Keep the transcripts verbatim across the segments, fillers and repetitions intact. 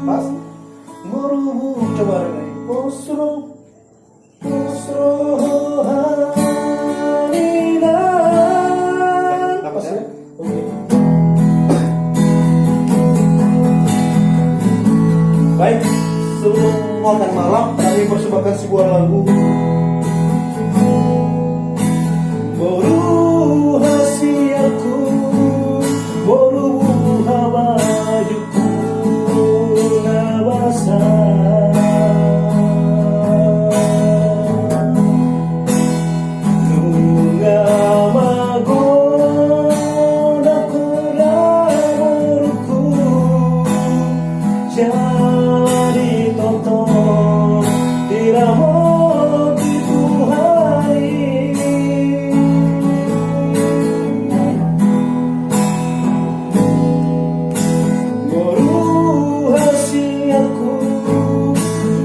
Pas. Coba lagi. Pos roha, pos roha ni na. Pas ya? Oke. Baik, sebelum makan malam, kami persembahkan sebuah lagu. Boru hasianku, boru buha bajungku na basa. Nunga magodang do boruku, jala ditongtong diramoti Tuhan i. Boru hasianku,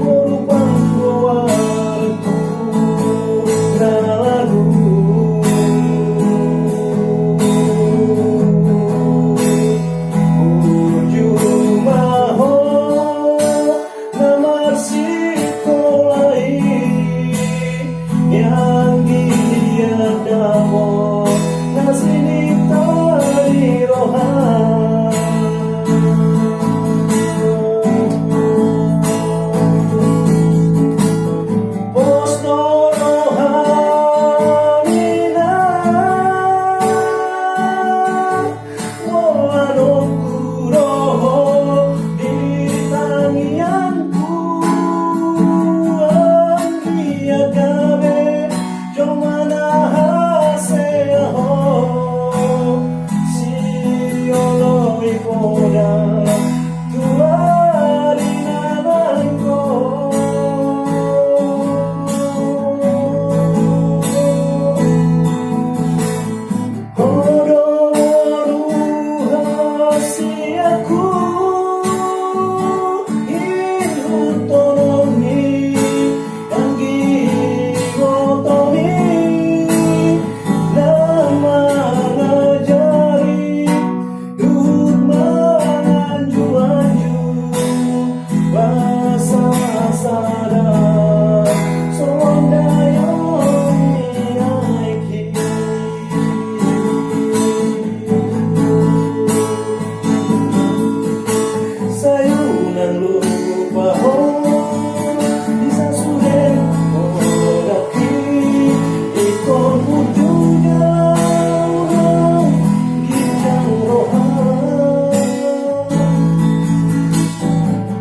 boru panggoarku na lagu. Burju ma ho na marsikola i, ianggi dia damo na sinipta ni roha. Pos do roha ni na. Molo adong hudok ho di tangiangku, anggiat gabe jolma na hasea ho, sioloi poda tu ari na nanggo. Ho do boru hasianku, ihuthon on ni anggi ibotom i, na mangajari dohot manganjuanju. Basa sada songon dayong ni aek i. Sai unang lupa ho di sasude modaki, ingkon burju do ginjang roha.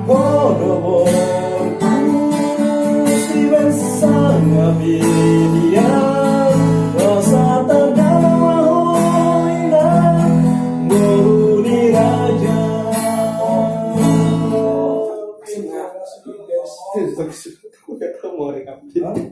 Ho do boru, sibaen sangap i dia, rasa tanda ma ho inang boru ni raja. Hah?